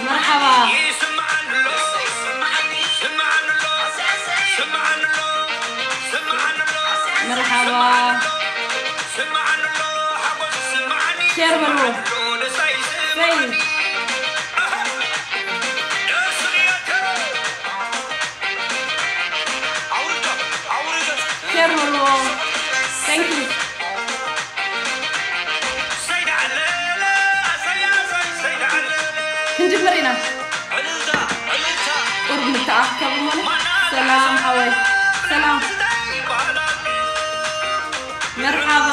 መርሓባ። መርሓባ። ሸር በልዎ። ሰይ። ሸር በልዎ። Thank you። ክንጅምር ኢና። ቁርብ ንተኣከብ ማለት። ሰላም ሓወይ። ሰላም። መርሓባ።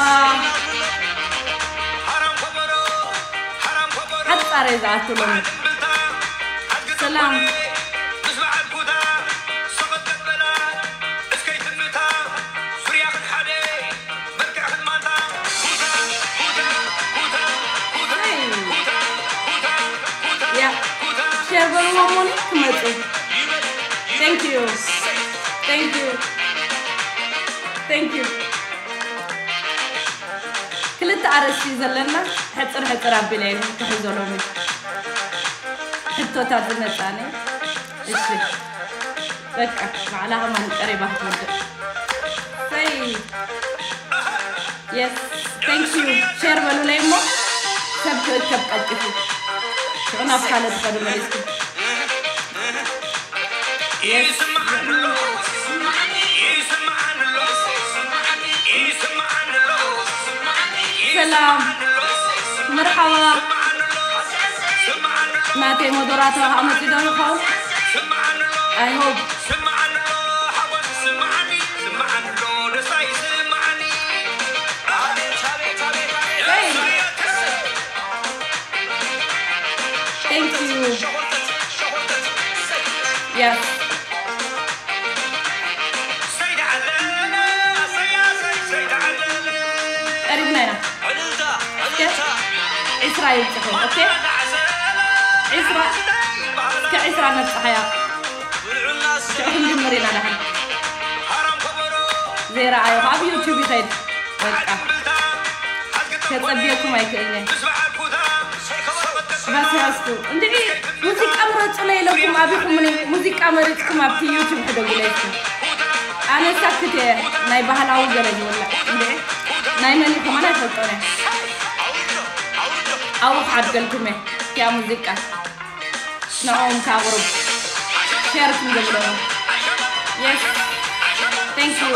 ሓጻረ ዝኣቱ ሎሚ። ሰላም። ያ፣ ሸር በልዎም እሞ ክመጹ። Thank you። Thank you። Thank you። ክልተ ኣርእስቲ እዩ ዘለና። ሕጽር ሕጽር ኣቢለ እየ ክሕዞ ሎሚ። ሕቶታት ዝመጻኒ። እሺ። በቃ፣ ባዕላ ከማን ቀሪባ ክትወድእ። ሰይ። Yes, thank you። ሸር በሉለይ እሞ ሰብ ክእከብ ቀልጢፉ። ሽዑ ናብ ካልእ ትኸዱ መሊስኩም። Yes። ሰላም። መርሓባ። ናተይ ሞደራተር ከዓ መፂኡ ዶ ይኸውን? I hope። Hey. Thank you. Yes. ቀሪብና ኢና። እስከ ዒስራ ይብፅሑ። ኦኬ? ዒስራ፣ እስከ ዒስራ ነብፅሓያ። ሽዑ ክንጅምር ኢና ደሓን። ዘይረኣዩ ኣብ ዩቱብ ይኸይድ። በቃ። ከጸብየኩም ኣይክእልን እየ። ባስያስቱ፣ እንድዒ ሙዚቃ ምረጹለይ ኢለኩም ኣቢኹምኒ፣ ሙዚቃ መሪጽኩም ኣብቲ ዩቱብ ሕደጉለይ እስኪ። ኣነ ሳክት እየ፣ ናይ ባህላዊ ገለ ዝውላዕ። እንድዒ ናይ መን እዩ ከማን ኣይፈልጦን እየ። ኣብኡ ክዓድገልኩም እየ፣ እቲኣ ሙዚቃ። ንዕኦም ከኣ ቁሩብ ሸር ክንገብሮ። Yes. Thank you.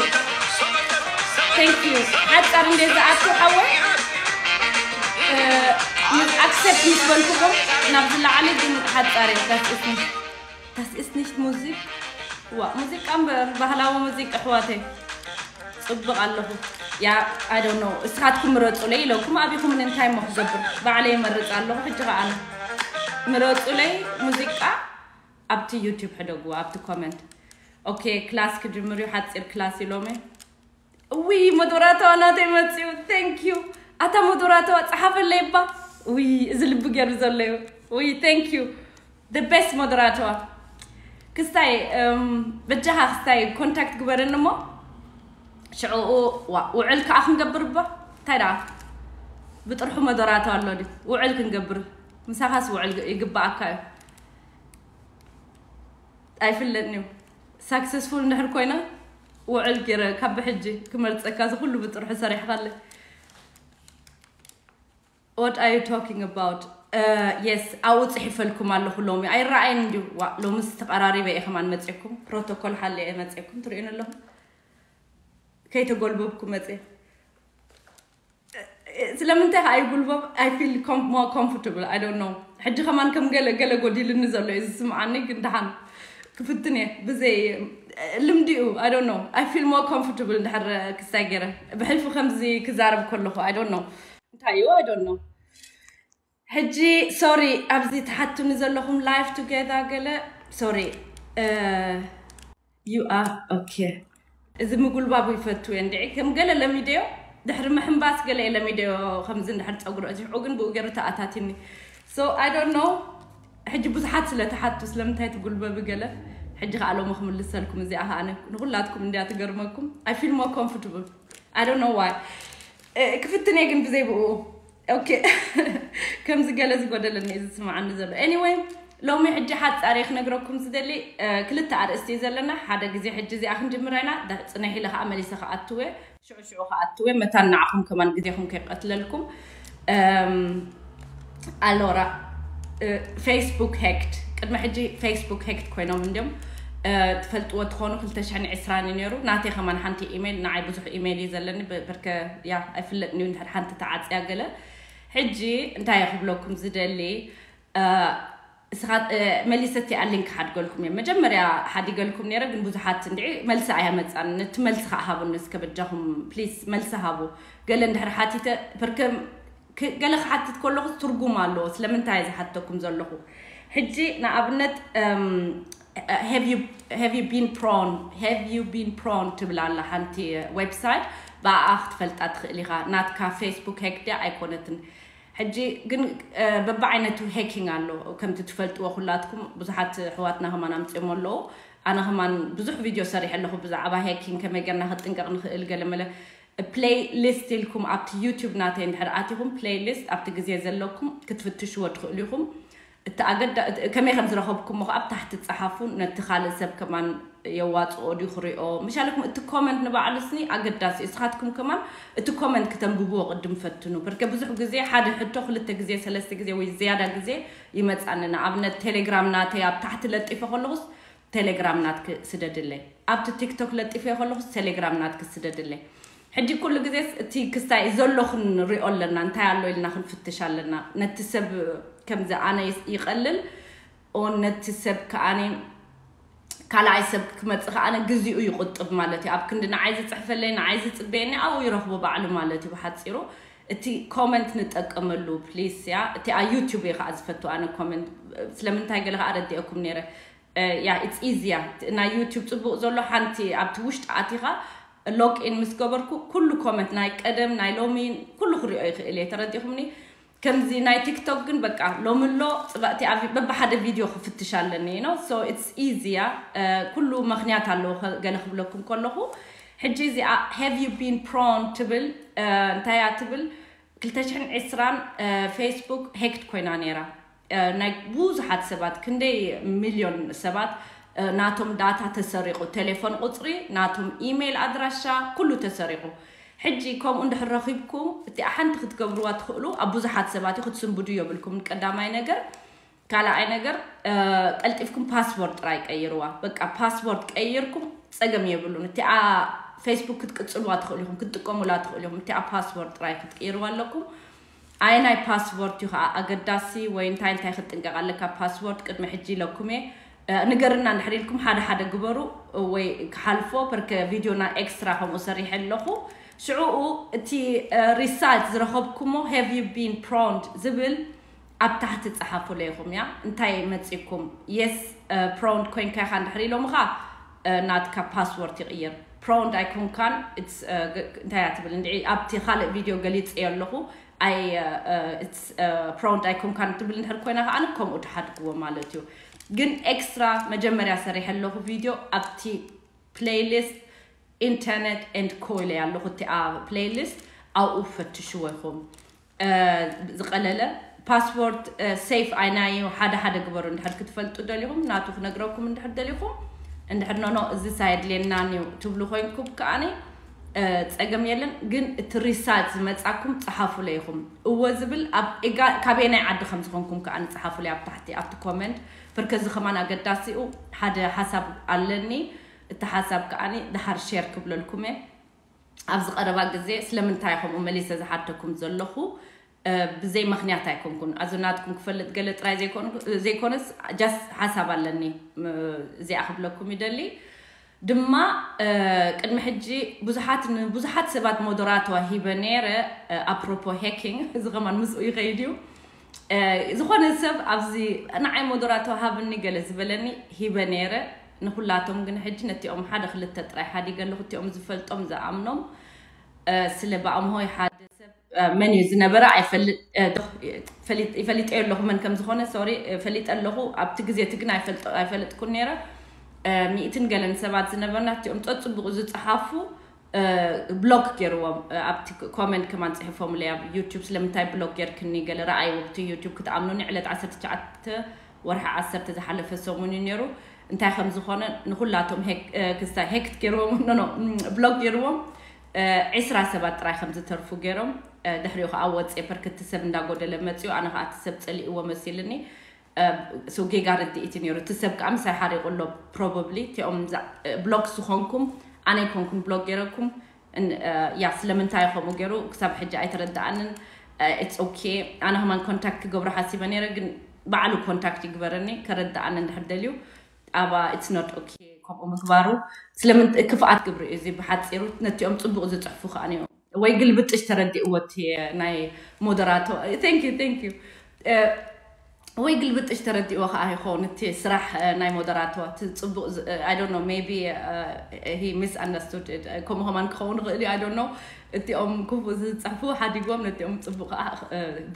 Thank you. ሓጻር እንደ ዝኣቱ ሓወይ፣ እ፣ ምስ ኣክሰፕት ምስ በልኩኹም ናብ ዝለዓለ ግን ሓጻር እየ። Das ist nicht፣ das ist nicht ሙዚቅ። ዋ፣ ሙዚቃ እምበር፣ ባህላዊ ሙዚቃ ኣሕዋተይ። ጽብቕ ኣለኹ። ያ፣ I don't know። እስኻትኩም ምረጹለይ ኢለኩም ኣቢኹምኒ እንታይ እሞ ክገብር? ባዕለይ እመርጽ ኣለኹ። ሕጂ ኸኣ ኣነ ምረጹለይ ሙዚቃ ኣብቲ ዩቱብ ሕደጉ፣ ኣብቲ ኮመንት። ኦኬ፣ ክላስ ክጅምር እዩ፣ ሓጺር ክላስ እዩ ሎሚ። እውይ፣ ሞዶራተዋ ናተይ መጺኡ። Thank you። ኣታ ሞዶራተዋ ጸሓፈለይ እባ። እውይ፣ እዚ ልቢ ገይሩ ዘሎ እዩ። እውይ፣ thank you። The best ሞደራተዋ። ክስታይ፣ እም፣ በጃኻ ክስታይ ኮንታክት ግበርኒ እሞ ሽዕኡ፣ ዋ፣ ውዕል ከኣ ክንገብር እባ። እንታይ ደኣ? ብጥርሑ ሞደራተዋ ኣሎ ድዩ? ውዕል ክንገብር። ምሳኻስ ውዕል ግ-፣ ይግባኣካ እዩ። ኣይፍለጥን እዩ። ሳክሰስፉል እንድሕር ኮይና፣ ውዕል ገይረ ካብ ብሕጂ ክመርጸካ፣ እዚ ኩሉ ብጥርሑ ሰሪሕካለይ። What are you talking about? Uh, yes፣ ኣብኡ ጽሒፈልኩም ኣለኹ ሎሚ። ኣይረኣየን እንድዩ። ዋ፣ ሎምስ ተቐራሪበ እየ ከማን መጺእኩም። ፕሮቶኮል ሓልየ እየ መጺእኩም። ትርእዩኒ ኣለኹም። ከይተጎልበብኩ መጺእ። ስለምንታይ ከኣ ይጉልበብ? I feel com-፣ more comfortable። I don't know። ሕጂ ከማን ከም ገለ፣ ገለ ጎዲልኒ ዘሎ እዩ ዝስምዓኒ፣ ግን ደሓን ክፍትን እየ። ብዘይ ልምዲኡ፣ I don't know። I feel more comfortable እንድሕር ክስታይ ገይረ። ብሕልፊ ከምዚ ክዛረብ ከለኹ፣ I don't know። እንታይ እዩ? I don't know። ሕጂ፣ ሶሪ፣ ኣብዚ ትሓቱኒ ዘለኹም ላይፍ ቱጌዘር ገለ፣ ሶሪ፣ እ፣ you are okay። እዚ ምጉልባቡ ይፈቱ እየ እንድዒ፣ ከም ገለ ለሚደዮ፣ ድሕሪ ምሕንባስ ገለ እየ ለሚደዮ፣ ከምዚ እንድሕር ጸጉሩ ኣዚሑ ግን ብኡ ገይሩ ተኣታቲኒ። So, I don't know። ሕጂ ብዙሓት ስለ ትሓቱ፣ ስለምንታይ ትጉልበቢ ገለ፣ ሕጂ ከኣ ሎሚ ክምልሰልኩም፣ እዚኣ ከኣ ን-፣ ንኹላትኩም እንድያ ትገርመኩም። I feel more comfortable። I don't know why። እ፣ ክፍትን እየ ግን ብዘይ ብኡ። ኦኬ። ከምዚ ገለ ዝጎደለኒ እዩ ዝስምዓኒ ዘሎ። Anyway፣ ሎሚ ሕጂ ሓጻሪ ክነግረኩም ዝደሊ ክልተ ኣርእስቲ እዩ ዘለና። ሓደ ግዜ ሕጂ እዚኣ ክንጅምራ ኢና። ጽንሕ ኢለ ከዓ መሊሰ ክኣትወ፣ ሽዑ ሽዑ ክኣትወ፣ መታን ንዓኹም ከማን ግዜኹም ከይቀትለልኩም። ኣሎራ፣ ፌስቡክ ሄክድ። ቅድሚ ሕጂ ፌስቡክ ሄክድ ኮይኖም እንዲም ትፈልጥዎ ትኾኑ። ክልተ ሽሕን ዕስራን እዩ ነይሩ። ናተይ ከማን ሓንቲ ኢሜይል፣ ንዓይ ብዙሕ ኢሜይል እዩ ዘለኒ። ብርከ ያ ኣይፍለጥን እዩ፣ እንድሕር ሓንቲ ተዓፅያ ገለ። ሕጂ እንታይ ክብለኩም ዝደሊ፣ መሊሰ እቲኣ ሊንክ ሓድገልኩም እየ። መጀመርያ ሓዲገልኩም ነይረ፣ ግን ብዙሓት እንድዒ መልሲ ኣያመፃን። ነቲ መልሲ ከዓ ሃቡኒ እስከ በጃኹም ፕሊስ፣ መልሲ ሃቡ። ገለ እንድሕር ሓቲተ፣ ፐርከም ገለ ክሓትት ከለኹ ትርጉም ኣለዎ ስለምንታይ ዝሓተኩም ዘለኹ። ሕጂ ንኣብነት have you been prone have you been prone ትብል ኣላ ሓንቲ ዌብሳይት። ብኣኣ ክትፈልጣ ትኽእል ኢኻ። ናትካ ፌስቡክ ሄክ ድያ ኣይኮነትን። ሕጂ ግን በብዓይነቱ ሄኪንግ ኣሎ። ከምቲ ትፈልጥዎ ኩላትኩም፣ ብዙሓት ኣሕዋትና ከማን ኣምፅኦም ኣለዉ። ኣነ ከማን ብዙሕ ቪድዮ ሰሪሐ ኣለኹ ብዛዕባ ሄኪንግ፣ ከመይ ገርና ክጥንቀቕ ንኽእል ገለ መለ። ፕሌይ ሊስት ኢልኩም ኣብቲ ዩቲዩብ ናተይ እንድሕር ኣቲኹም፣ ፕሌይ ሊስት ኣብቲ ግዜ ዘለኩም ክትፍትሽዎ ትኽእሉ ኢኹም። እቲ ኣገዳ ከመይ ከም ዝረኸብኩሞ ከዓ ኣብ ታሕቲ ጸሓፉ። ነቲ ካልእ ሰብ ከማን የዋጽኦ ድዩ ክሪኦ ምሻለኩም። እቲ ኮመንት ንባዕሉ ስኒ ኣገዳሲ እዩ። እስኻትኩም ከማን እቲ ኮመንት ክተንብብዎ ቅድም ፈትኑ። በርከ ብዙሕ ግዜ ሓደ ሕቶ ክልተ ግዜ ሰለስተ ግዜ ወይ ዝያዳ ግዜ ይመጻኒ። ንኣብነት ቴሌግራም ናተይ ኣብ ታሕቲ ለጢፈ ከለኹስ ቴሌግራም ናትክ ስደድለይ፣ ኣብቲ ቲክቶክ ለጢፈ ከለኹስ ቴሌግራም ናትክ ስደድለይ። ሕጂ ኩሉ ግዜስ እቲ ክስታይ ዘሎ ክንሪኦ ኣለና፣ እንታይ ኣሎ ኢልና ክንፍትሽ ኣለና። ነቲ ሰብ ከምዚ ኣነ ይስ- ይቐልል ኦን ነቲ ሰብ ከኣነ ካልኣይ ሰብ ክመጽእ ከኣነ ግዜኡ ይቁጥብ ማለት እዩ። ኣብ ክንዲ ንዓይ ዝጽሕፈለይ ንዓይ ዝጽበየኒ ኣብኡ ይረኽቦ ባዕሉ ማለት እዩ። ብሓጺሩ እቲ ኮመንት ንጠቀመሉ ፕሊስ። ያ እቲ ኣብ ዩቲዩብ እየ ከዓ ዝፈቱ ኣነ ኮመንት። ስለምንታይ ገለ ከዓ ረዲኤኩም ነይረ። ያ ኢትስ ኢዚያ። ናይ ዩቲዩብ ጽቡቕ ዘሎ ሓንቲ ኣብቲ ውሽጢ ኣቲኻ ሎግ ኢን ምስ ገበርኩ ኩሉ ኮመንት ናይ ቀደም ናይ ሎሚ ኩሉ ክሪኦ ይኽእል እየ። ተረዲኹምኒ? ከምዚ ናይ ቲክቶክ ግን በቃ ሎሚ ኣሎ ጽባእቲ ኣብ በብሓደ ቪድዮ ክፍትሽ ኣለኒ ነው። So it's easy። ያ ኩሉ ምኽንያት ኣለዎ። ከ- ገለ ክብለኩም ከለኹ ሕጂ እዚኣ have you been prone ትብል እንታይ እያ ትብል? ክልተ ሽሕን ዕስራን ፌስቡክ ሄክድ ኮይና ነይራ። ናይ ብዙሓት ሰባት ክንደይ ሚልዮን ሰባት ናቶም ዳታ ተሰሪቑ፣ ቴሌፎን ቁፅሪ፣ ናቶም ኢሜይል ኣድራሻ ኩሉ ተሰሪቑ። ሕጂ ከምኡ እንድሕር ረኺብኩም እቲኣ ሓንቲ ክትገብርዋ ትኽእሉ ኣብ ብዙሓት ሰባት እዩ። ክትስንብዱ የብልኩም። ቀዳማይ ነገር። ካልኣይ ነገር ቀልጢፍኩም ፓስወርድ ጥራይ ቀይርዋ። በቃ ፓስወርድ ቀይርኩም ፀገም የብሉን። እቲኣ ፌስቡክ ክትቅፅልዋ ትኽእሉ ኢኹም፣ ክትጥቀሙላ ትኽእሉ ኢኹም። እቲኣ ፓስወርድ ጥራይ ክትቅይርዋ ኣለኩም። ኣየናይ ፓስወርድ እዩ ከዓ ኣገዳሲ ወይ እንታይ እንታይ ክትጥንቀቕ ኣለካ ፓስወርድ ቅድሚ ሕጂ ኢለኩም እየ። ንገርና እንድሕር ኢልኩም ሓደ ሓደ ግበሩ ወይ ክሓልፎ ፐርከ ቪድዮና ኤክስትራ ከምኡ ሰሪሐ ኣለኹ። ሽዕኡ እቲ ሪሳልት ዝረኸብኩሞ have you been prone ዝብል ኣብ ታሕቲ ጸሓፉለይ ኢኹም። ያ እንታይ መጺኩም? የስ ፕሮንድ ኮይንካ ኢኻ እንድሕር ኢሎምኻ ናትካ ፓስወርድ ይቕይር። ፕሮንድ ኣይኮንካን። እንታይ እያ ትብል እንድዒ ኣብቲ ካልእ ቪድዮ ገሊጸ ኣለኹ። ኣይ ፕሮንድ ኣይኮንካን ትብል እንድሕር ኮይና ከዓ ከምኡ ትሓድግዎ ማለት እዩ። ግን ኤክስትራ መጀመርያ ሰሪሐ ኣለኹ ቪድዮ ኣብቲ ፕሌይሊስት ኢንተርኔት ኤንድ ኮይል እያ ኣለኹ። እቲኣ ፕሌይሊስት ኣብኡ ፈትሽዎ ኢኹም። ዝቐለለ ፓስፖርት ሴፍ ኣይናዩ ሓደ ሓደ ግበሩ። እንድሕር ክትፈልጡ ደሊኹም ናቱ ክነግረኩም እንድሕር ደሊኹም እንድሕር ኖኖ እዚ ሳየድልየናን እዩ ትብሉ ኮይንኩም ከኣኒ ጸገም የለን። ግን እቲ ሪሳልት ዝመጻኩም ጸሓፉለ ኢኹም። እወ ዝብል ኣብ ኤጋ ካበየናይ ዓዲ ከም ዝኾንኩም ከኣኒ ጸሓፉለ ኣብ ታሕቲ ኣብቲ ኮመንት። ብርከዚ ከማን ኣገዳሲኡ ሓደ ሓሳብ ኣለኒ። እቲ ሓሳብ ከኣኒ ድሓር ሼር ክብለልኩም እየ። ኣብዚ ቀረባ ግዜ ስለምንታይ ከምኡ መሊሰ ዝሓተኩም ዘለኹ ብዘይ ምኽንያት ኣይኮንኩን። ኣዚ ናትኩም ክፈልጥ ገለ ጥራይ ዘይኮንኩ- ዘይኮነስ ጃስት ሓሳብ ኣለኒ። ም- እዚኣ ክብለኩም ይደሊ ድማ ቅድሚ ሕጂ ብዙሓት ንብዙሓት ሰባት ሞደራቶ ሂበ ነይረ። ኣፕሮፖ ሄኪንግ እዚ ከማን ምስኡ ይኸይድ እዩ። ዝኾነ ሰብ ኣብዚ ንዓይ ሞደራቶ ሃብኒ ገለ ዝበለኒ ሂበ ነይረ። ንኩላቶም ግን ሕጂ ነቲኦም ሓደ ክልተ ጥራይ ሓዲገ ኣለኹ እቲኦም ዝፈልጦም ዝኣምኖም። ስለ ብኣምሆይ ሓደ ሰብ መን እዩ ዝነበረ ኣይፈልጥ ይፈሊጠዮ ኣለኹ መን ከም ዝኾነ ሶሪ ፈሊጠ ኣለኹ። ኣብቲ ግዜ እቲ ግን ኣይፈልጥኩን ነይረ። ሚእትን ገለን ሰባት ዝነበርና እቲኦም ጸጽቡቑ ዝጸሓፉ ብሎክ ገይርዎም። ኣብቲ ኮመንት ከማን ፅሒፎምለይ ኣብ ዩቱብ፣ ስለምንታይ ብሎክ ጌርክኒ? ገለ ረኣይዎ ብቲ ዩቱብ። ክትኣምኑኒ ዕለት ዓሰርተ ትሽዓተ ወርሒ ዓሰርተ ዝሓለፈ ሰሙን እዩ ነይሩ። እንታይ ከም ዝኾነ ንኩላቶም ክስታይ ሄክት ገይርዎም ኖኖ ብሎክ ገይርዎም። ዒስራ ሰባት ጥራይ ከም ዝተርፉ ገይሮም። ድሕሪኡ ከዓ ወፅኤ ፐርክቲ ሰብ እንዳጎደለ መፅኡ። ኣነ ከዓ እቲ ሰብ ፀሊእዎ መሲልኒ። ሶ ጌጋ ርድኢት ነይሩ። እቲ ሰብ ከዓ ምሳይ ሓሪቑ ኣሎ። ፕሮባብሊ እቲኦም ብሎክ ዝኾንኩም ኣነ ይኮንኩን ብሎክ ገይረኩም። ያ ስለምንታይ ከምኡ ገይሩ ክሳብ ሕጂ ኣይተረዳኣንን። ኢትስ ኦኬ። ኣነ ከማን ኮንታክት ክገብሮ ሓሲበ ነይረ፣ ግን ባዕሉ ኮንታክት ይግበረኒ ከረዳኣኒ እንድሕር ደልዩ። ኣባ ኢትስ ኖት ኦኬ ከምኡ ምግባሩ። ስለምን ክፍኣት ግብሪ እዩ እዚ ብሓፂሩ። ነቲኦም ፅቡቕ ዝፅሕፉ ከዓ እዮም ወይ ግልብጥሽ ተረዲእዎ እቲ ናይ ሞደራቶ። Thank you, thank you. ወይ ግልብጥሽ ተረዲእዎ ከዓ ይኸውን እቲ ስራሕ ናይ ሞደራቶ። እቲ ፅቡቕ I don't know, maybe he misunderstood. ከምኡ ከማን ክኸውን ይኽእል እዩ። I don't know. እቲኦም ክፉእ ዝፅሕፉ ሓዲጎም ነቲኦም ፅቡቕ ከዓ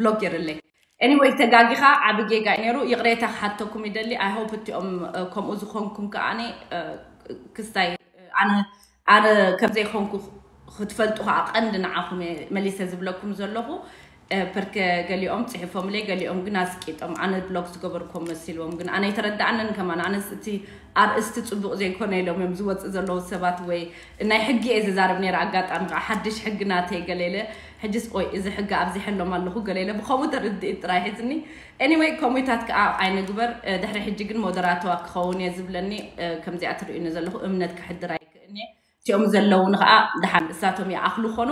ብሎክ ገይርለይ። Anyway ተጋጊኻ፣ ዓቢ ጌጋ እዩ ነይሩ። ይቕሬታ ክሓተኩም ይደሊ። I hope እቲኦም ከምኡ ዝኾንኩም ከዓኒ ክስታይ ኣነ ኣነ ከም ዘይኮንኩ ክትፈልጡ ከዓ ቀንዲ ንዓኹም እየ መሊሰ ዝብለኩም ዘለኹ። ፐርከ ገሊኦም ፅሒፎምለይ፣ ገሊኦም ግን ኣስቂጦም ኣነ ብሎክ ዝገበርኩም መሲልዎም። ግን ኣነ ኣይተረዳኣንን ከማን። ኣነስ እቲ ኣርእስቲ ፅቡቕ ዘይኮነ ኢሎም እዮም ዝወፅእ ዘለዉ ሰባት። ወይ ናይ ሕጊ እየ ዝዛረብ ነይረ። ኣጋጣሚ ከዓ ሓድሽ ሕጊ ናተይ ገለ ኢለ፣ ሕጅስ ኦይ እዚ ሕጊ ኣብዚሐሎም ኣለኹ ገለ ኢለ ብኸምኡ ተርድእ ጥራይ ሒዝኒ። Anyway ከምኡታት ከዓ ኣይንግበር። ድሕሪ ሕጂ ግን ሞደራተዋ ክኸውን እየ ዝብለኒ። ከምዚኣ ትርእዩኒ ዘለኹ እምነት ክሕድር ኣይክእልኒ። እቲኦም ዘለውኒ ከዓ ደሓን እሳቶም ይኣኽሉ ኾኑ።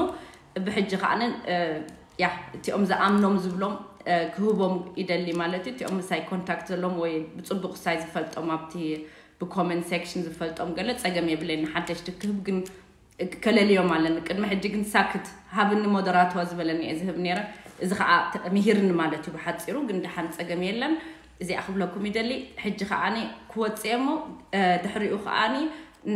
ብሕጂ ከዓንን ያ እቲኦም ዝኣምኖም ዝብሎም ክህቦም ይደሊ ማለት እዩ። እቲኦም ምሳይ ኮንታክት ዘለዎም ወይ ብፅቡቕ ሳይ ዝፈልጦም ኣብቲ ብኮመንት ሴክሽን ዝፈልጦም ገለ ፀገም የብለይ። ንሓደሽቲ ክህብ ግን ከለልዮም ኣለኒ። ቅድሚ ሕጂ ግን ሳክት ሃብኒ ሞደራተዋ ዝበለኒ እየ ዝህብ ነይረ። እዚ ከዓ ምሂርኒ ማለት እዩ ብሓፂሩ። ግን ደሓን ፀገም የለን። እዚኣ ክብለኩም ይደሊ። ሕጂ ከዓኒ ክወፅእ እሞ ድሕሪኡ ከዓኒ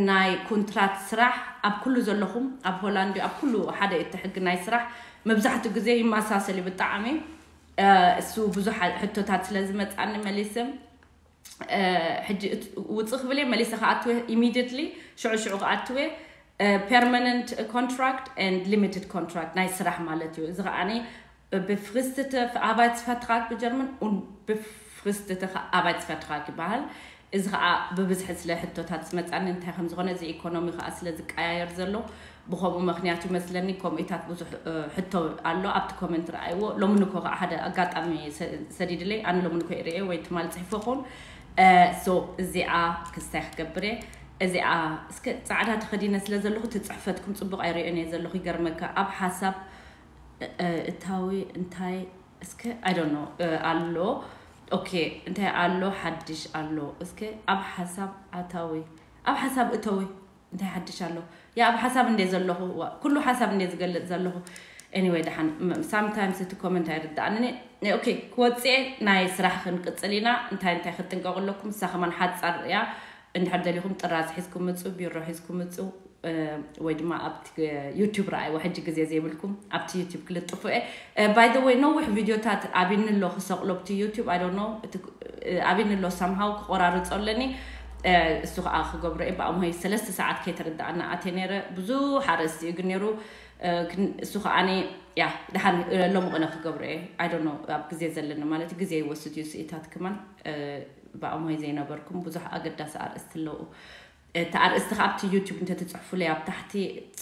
ናይ ኮንትራት ስራሕ ኣብ ኩሉ ዘለኹም ኣብ ሆላንድ ኣብ ኩሉ ሓደ እቲ ሕጊ ናይ ስራሕ መብዛሕትኡ ግዜ ይመሳሰል እዩ ብጣዕሚ። እሱ ብዙሕ ሕቶታት ስለ ዝመፃኒ መሊሰ ሕጂ ውፅእ ክብል እየ መሊሰ ከኣትወ ኢሚድየትሊ ሽዑ ሽዑ ከኣትወ። Permanent contract and limited contract ናይ ስራሕ ማለት እዩ። እዚ ከዓኒ befristete Arbeitsvertrag ብጀርመን und befristete Arbeitsvertrag ይበሃል። እዚ ከዓ ብብዝሒ ስለ ሕቶታት ዝመፃኒ እንታይ ከም ዝኾነ እዚ ኢኮኖሚ ከዓ ስለ ዝቀያየር ዘሎ ብከምኡ ምክንያት ይመስለኒ። ከምኡታት ብዙሕ ሕቶ ኣሎ ኣብቲ ኮመንት ረኣይዎ። ሎሚ ንኮ ከዓ ሓደ ኣጋጣሚ ሰዲድለይ ኣነ ሎሚ ንኮ ይርኤ ወይ ትማል ፅሕፎ ኹን። So እዚኣ ክስታይ ክገብር እየ። እዚኣ እስከ ፃዕዳ ተኸዲነ ስለ ዘለኹ እቲ ፅሕፈትኩም ፅቡቕ ኣይርእዮን እየ ዘለኹ። ይገርመካ ኣብ ሓሳብ እታዊ እንታይ እስከ I don't know ኣሎ። ኦኬ እንታይ ኣሎ ሓድሽ ኣሎ እስከ ኣብ ሓሳብ ኣታዊ ኣብ ሓሳብ እተዊ እንታይ ሓድሽ ኣሎ? ያ ኣብ ሓሳብ እንደ ዘለኹ ኩሉ ሓሳብ እንደ ዝገልጽ ዘለኹ። Anyway ደሓን sometimes እቲ ኮመንት ኣይርዳእኒ። ኦኬ ክወፅኤ ናይ ስራሕ ክንቅፅል ኢና። እንታይ እንታይ ክትጥንቀቁ ኣለኩም? እሳ ከማን ሓፃር እያ። እንድሕር ደሊኹም ጥራዝ ሒዝኩም ምፁ፣ ቢሮ ሒዝኩም ምፁ። ወይ ድማ ኣብቲ ዩቱብ ረኣይዎ ሕጂ ግዜ ዘይብልኩም ኣብቲ ዩቱብ ክልጥፉ እየ። By the way ነዊሕ ቪድዮታት ኣቢኒ ኣሎ ክሰቕሎ ኣብቲ ዩቱብ። I don't know ኣቢኒ ኣሎ somehow ክቆራርፆ ኣለኒ። እሱ ከዓ ክገብሮ እየ ብኣምሆይ ሰለስተ ሰዓት ከይተረዳኣና ኣትየ ነይረ። ብዙሕ ኣርእስቲ እዩ ግን ነይሩ። እሱ ከዓ ያ ደሓን ሎሚ ቅነ ክገብሮ እየ። I don't know ኣብ ግዜ ዘለና ማለት ግዜ ይወስድ እዩ ስኢታት ክማን። ብኣምሆይ ዘይነበርኩም ብዙሕ ኣገዳሲ ኣርእስቲ ኣለዉ። እቲ ኣርእስቲ ከዓ ኣብቲ ዩቱብ እንተትፅሕፉለይ ኣብ ታሕቲ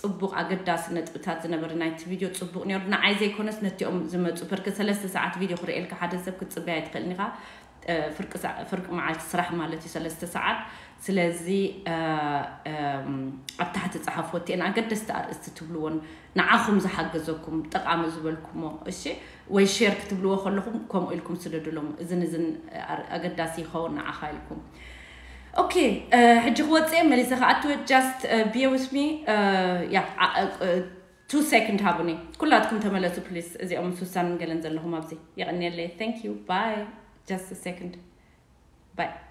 ፅቡቕ ኣገዳሲ ነጥብታት ዝነበረ ናይቲ ቪድዮ ፅቡቕ ነይሩ። ንዓይ ዘይኮነስ ነቲኦም ዝመፁ ፐርከ ሰለስተ ሰዓት ቪድዮ ክርእየልካ ሓደ ሰብ ክትፅበያ ኣይትኽእልን ኢኻ። ፍርቂ መዓልቲ ስራሕ ማለት እዩ ሰለስተ ሰዓት። ስለዚ ኣብ ታሕቲ ፀሓፎ እቲአን ኣገደስቲ ኣርእስቲ ትብልዎን ንዓኹም ዝሓገዘኩም ጠቃሚ ዝበልኩሞ እሺ ወይ ሼር ክትብልዎ ከለኹም ከምኡ ኢልኩም ስደዱሎም። እዝን እዝን ኣገዳሲ ይኸውን ንዓኻ ኢልኩም። ኦኬ ሕጂ ክወፅእ መሊሰ ከኣትወ just bear with me። ያ two second ሃቡኒ። ኩላትኩም ተመለሱ ፕሊስ። እዚኦም ሱሳን ገለን ዘለኹም ኣብዚ የቐንየለይ። Thank you bye. Just a second bye.